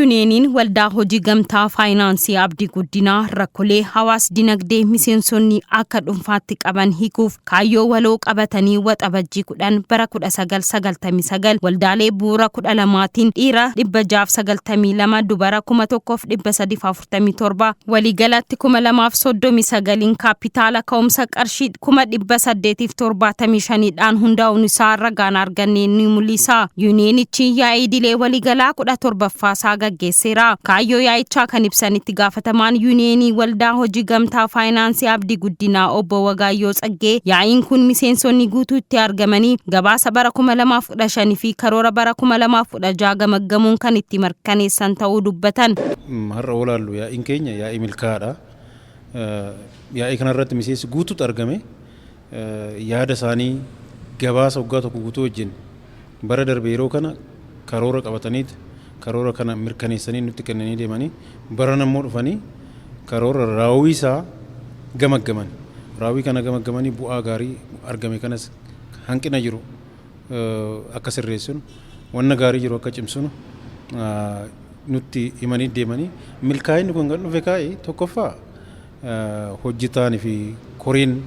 Yuuniyeeniin waldaa hojii gamtaa faayinaansii Abdii Guddinaa rakkolee hawaas dinagdee miseensonni akka dhuunfaatti qaban hiikuuf kaayyoo waloo qabatanii Waxabajjii 10 bara 1999 waldaalee bu'uura 12tiin dhiira 692, dubara 1347, waliigalatti 2039n kaapitaala ka'umsa qarshii 875,000dhaan hundaa'uun isaa ragaan arganne ni mul'isa. Yuuniyeenichi yaa'ii idilee waliigalaa 17ffaa isaa gaggeesseera. Kaayyoo yaa'ichaa kan ibsan itti gaafatamaan Yuuniyeenii Waldaa Hojii Gamtaa Faayinaansii Abdii Guddinaa Obbo Wagaayyoo Tsaggee, yaa'iin kun miseensonni guutuu itti argamanii gabaasa bara 2015 fi karoora bara 2016 gamaggamuun kan itti mirkaneessan ta'uu dubbatan. Har'a olaallu yaa'iin keenya yaa'ii milkaa'aadha. Yaa'ii kanarratti miseensi guutuutu argame, yaada isaanii gabaasa waggaa tokko guutuu wajjin bara darbe yeroo kana karoora qabataniit karoora kana mirkaneessanii nutti kennanii deemanii, barana immoo dhufanii karoora raawwii isaa gamaggaman. Raawwii kana gamaggamanii bu'aa gaarii argame kanas hanqina jiru akka sirreessinu, wanna gaarii jiru akka cimsinu nutti himanii deemanii. Milkaa'inni kun kan dhufe kaa'e tokkoffaa hojjetaanii fi koreen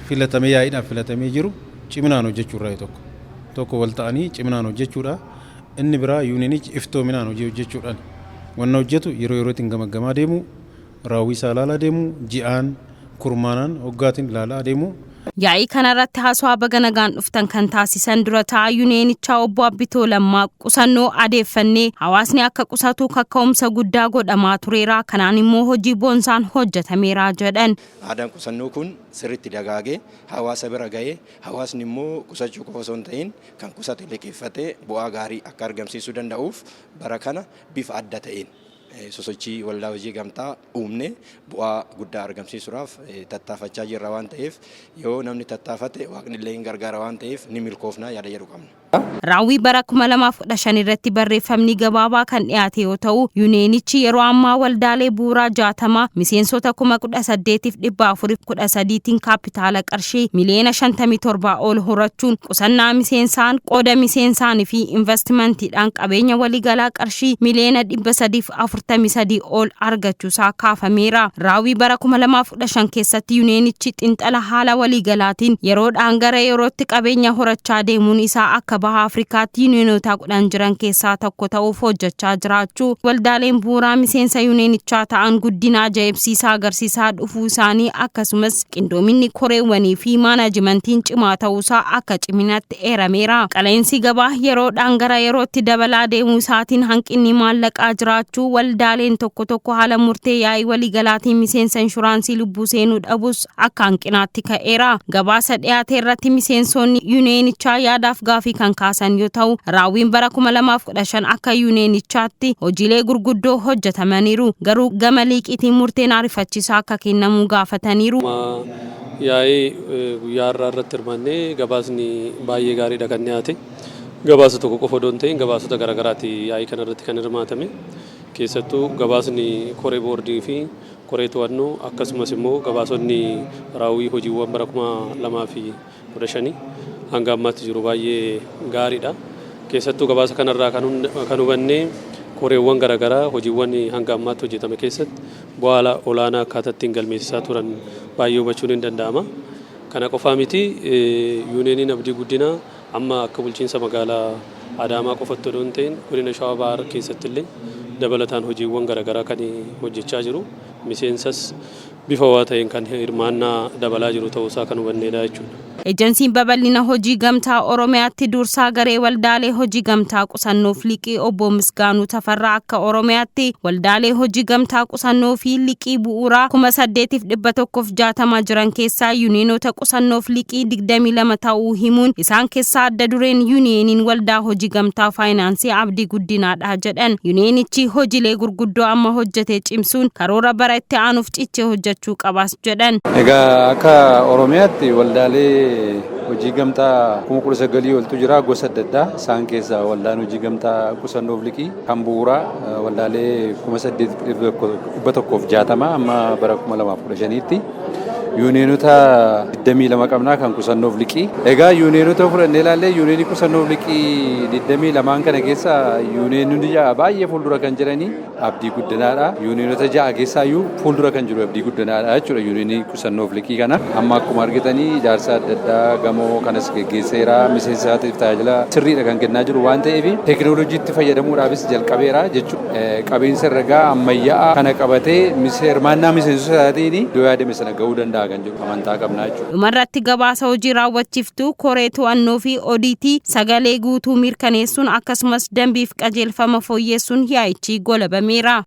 filatamee yaa'iidhaaf filatamee jiru ciminaan hojjechuu irraa, tokko tokko wal ta'anii ciminaan hojjechuudha. Inni biraa yuuniinichi iftoominaan hojii hojjechuudhaan wanna hojjetu yeroo yerootiin gamaggamaa deemu, raawwii isaa ilaalaa deemu, ji'aan, kurmaanaan, hoggaatiin ilaalaa deemu. Yaa'ii kanarratti haasawaa baga nagaan dhuftan kan taasisan dura taa'aa yuuniyeenichaa Obbo Abbitoo Lammaa, qusannoo adeeffannee hawaasni akka qusatu kakka'umsa guddaa godhamaa tureera. Kanaan immoo hojii boonsaan hojjetameera jedhan. Aadaan qusannoo kun sirriitti dagaagee hawaasa bira gahee, hawaasni immoo qusachuu qofa osoo hin ta'in kan qusate liqeeffatee bu'aa gaarii akka argamsiisuu danda'uuf, bara kana bifa adda ta'een sosochii waldaa hojii gamtaa uumne bu'aa guddaa argamsiisuudhaaf tattaafachaa jirra waan ta'eef, yoo namni tattaafate Waaqni illee hin gargaara waan ta'eef, ni milkoofna yaada jedhu qabna. Raawwii bara 2015 irratti barreeffamni gabaabaa kan dhiyaate yoo ta'u, yuuniyeenichi yeroo ammaa waldaalee bu'uuraa 60 miseensota 18,413tiin kaapitaala qarshii miliyoona 57 ol horachuun qusannaa miseensaan, qooda miseensaanii fi investimantiidhaan qabeenya waliigalaa qarshii miliyoona 343 ol argachuusaa kaafameera. Raawwii bara 2015 keessatti yuuniyeenichi xiinxala haala waliigalaatiin yeroodhaan gara yerootti qabeenya horachaa deemuun isaa akka Baha Afrikaatti yuuniyeenota 10 jiran keessaa tokko ta'uuf hojjechaa jiraachuu, waldaaleen bu'uuraa miseensa yuuniyeenichaa ta'an guddina ajaa'ibsiisaa agarsiisaa dhufuu isaanii, akkasumas qindoominni koreewwanii fi maanajimentiin cimaa ta'uusaa akka ciminaatti eerameera. Qala'insi gabaa yeroodhaan gara yerootti dabalaa deemuu isaatiin hanqinni maallaqaa jiraachuu, waldaaleen tokko tokko haala murtee yaa'ii waliigalaatiin miseensa inshuraansii lubbuu seenuu dhabus akka hanqinaatti ka'eera. Gabaasa dhiyaate irratti miseensonni yuuniyeenichaa yaadaaf gaafii kan kaasan yoo ta'u, raawwiin bara 2015 akka yuuniyeenichaatti hojiilee gurguddoo hojjetamaniiru. Garuu gama liiqiitiin murteen ariifachiisaa akka kennamu gaafataniiru. Yaa'ii guyyaa har'aa irratti hirmaannee gabaasni baay'ee gaariidha kan dhiyaate. Gabaasa tokko qofa odoo hin ta'in gabaasota garaagaraati yaa'ii kana irratti kan hirmaatame. Keessattuu gabaasni koree boordii fi koree to'annoo, akkasumas immoo gabaasonni raawwii hojiiwwan bara 2015 hanga ammaatti jiru baay'ee gaariidha. Keessattuu gabaasa kanarraa kan hubannee koreewwan garaagaraa hojiiwwan hanga ammaatti hojjetame keessatti bu'aa olaanaa akkaataa ittiin galmeessisaa turan baay'ee hubachuun hin danda'ama. Kana qofaa miti, yuuniyeeniin Abdii Guddinaa amma akka bulchiinsa magaalaa Adaamaa qofatti odoo hin ta'in godina Shawaa Bahaa keessatti illee dabalataan hojiiwwan garaagaraa kan hojjechaa jiru. Miseensas bifa waa ta'een kan hirmaannaa dabalaa jiru ta'uusaa kan hubanneedha jechuudha. Ejensiin babal'ina hojii gamtaa Oromiyaatti dursaa garee waldaalee hojii gamtaa qusannoof liqii Obbo Misgaanuu Tafarraa, akka Oromiyaatti waldaalee hojii gamtaa qusannoo fi liqii bu'uuraa 8160 jiran keessaa yuuniyeenota qusannoof liqii 22 ta'uu himuun, isaan keessaa adda dureen yuuniyeeniin waldaa hojii gamtaa faayinaansii Abdii Guddinaadha jedhan. Yuuniyeenichi hojiilee gurguddoo amma hojjete cimsuun karoora bara itti aanuuf cichee hojjechuu qabas jedhan. Egaa akka Oromiyaatti waldaalee hojii gamtaa 19,000 oltu jira gosa adda addaa. Isaan keessaa waldaan hojii gamtaa qusannoof liqii kan bu'uuraa waldaalee 8160 amma bara 2015tti. Yuuniyeenota 22 qabnaa kan qusannoof liqii. Egaa yuuniyeenota fudhannee ilaallee, yuuniyeenii qusannoof liqii 22 kana keessa yuuniyeenonni ja'a baay'ee fuuldura kan jiranii Abdii Guddinaadha. Yuuniyeenota ja'a keessaayyuu fuuldura kan jiru Abdii Guddinaadha jechuudha yuuniyeenii qusannoof liqii kana. Amma akkuma argitanii ijaarsa adda addaa gamoo kanas geggeesseera, miseensa isaatiif tajaajila sirriidha kan kennaa jiru waan ta'eef, teekinooloojiitti fayyadamuudhaafis jalqabeera jechuudha. Qabeensa herregaa ammayyaa'aa kana qabatee hirmaannaa miseensota isaatiin iddoo yaadame sana gahuu danda'a kan jedhu amantaa qabna jechuudha. Dhumarratti gabaasa hojii raawwachiiftuu, koree to'annoo fi odiitii sagalee guutuu mirkaneessuun, akkasumas dambiif qajeelfama fooyyeessuun yaa'ichi golabameera.